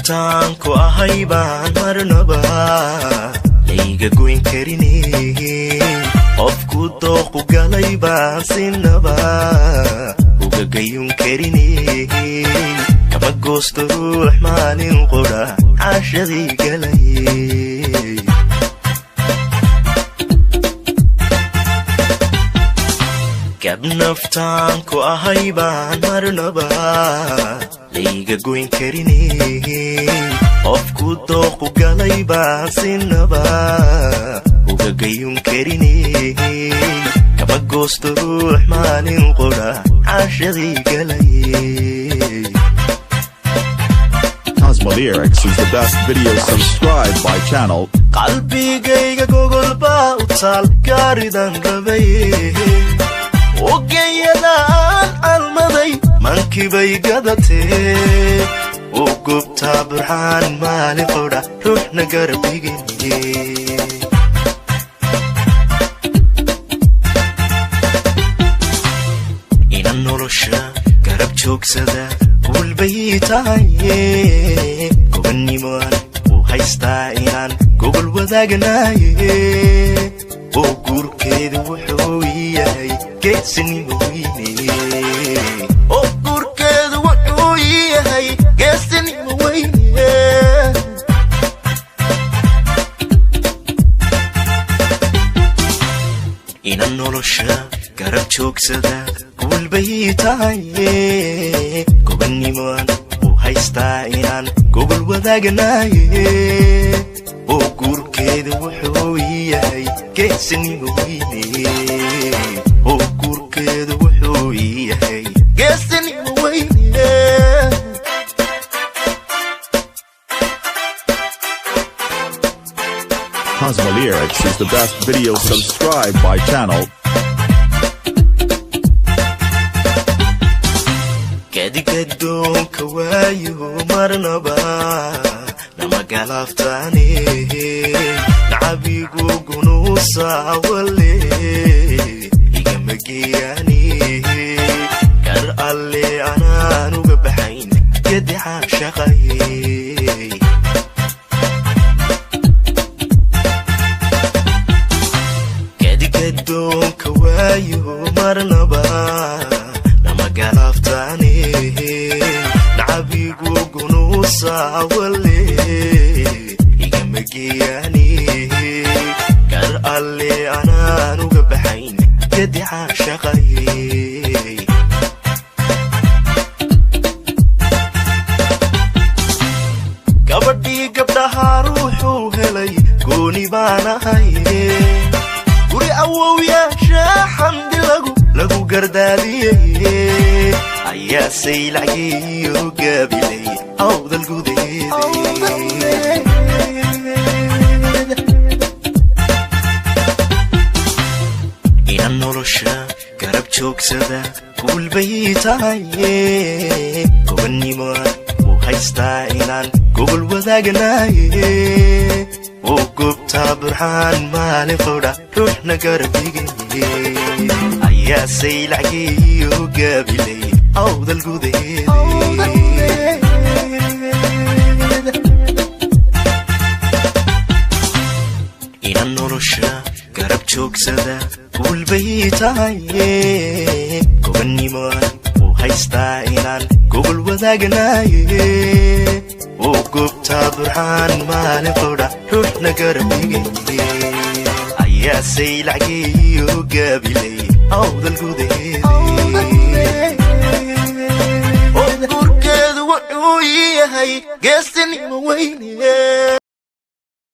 Naftaan ku ahay baan marnaba layga goyn karine, qofku dooqu galay baan sinaba uga gayun karine. Kama goosto ruux maalin qudha caashadii galay. Gab naftaan ku ahay baan marnaba layga goyn karine, qofku dooqu galay baan sinaba uga gayun karine. Kama goosto ruux maalin qudha caashadii galay. Cosmo Lyrics is the best video. Subscribe my channel. Qalbigayga gogol baa u taal gaaridan rabay, ogeyadaan almaday mankibay gadatee, u gubtaa burxaan maalin qudha ruuxna garabigine. Inan nolosha garab joogsada guulbay tahaye, gobannimoan u haystaa inaan gogol wadaagnaye, oo guurkeedu wuxuu yahay geesinimo weyne, oo guurkeedu wuxuu yahay geesinimo weyne. Inan nolosha garab joogsada guulbay tahaye, gobannimoan u haystaa inaan gogol wadaagnaye, oo guurkeedu wuxuu yahay geesinimo weyne, oo guurkeedu wuxuu yahay geesinimo weyne. Cosmo Lyrics is the best video. Subscribe my channel. Gadigadoonka waayo marnaba nama galaaftaane, nacabigu gunuusa wale igama geeyaane. Kar alle anaan uga baxayn gadicaan shaqaye. Gadigadoonka waayo marnaba nama galaaftaane, nacabigu gunuusa wale igama geeyaane. Kar alle anaan uga baxayn gadicaan shaqaye. Gabadhii gabdhaha ruuxuu helay gooni baan ahaye, guri awowyaasha xamdi lagu gardaadiyey ayaa saylacgeeyo gaabilay awdal gudaheeda. Inan nolosha garab joogsada guulbay tahaye, gobannimoan u haystaa inaan gogol wadaagnaye, oo gubtaa burxaan maalin qudha ruuxna garabigine, ayaa saylacgeeyo gaabilay awdal gudaheeda. Inan nolosha garab joogsada guulbay tahaye, gobannimoan u haystaa inaan gogol wadaagnaye, oo gubtaa burxaan maalin qudha ruuxna garabigine, ayaa saylacgeeyo gaabilay awdal gudaheeda, oo guurkeedu wuxuu yahay geesinimo weyne.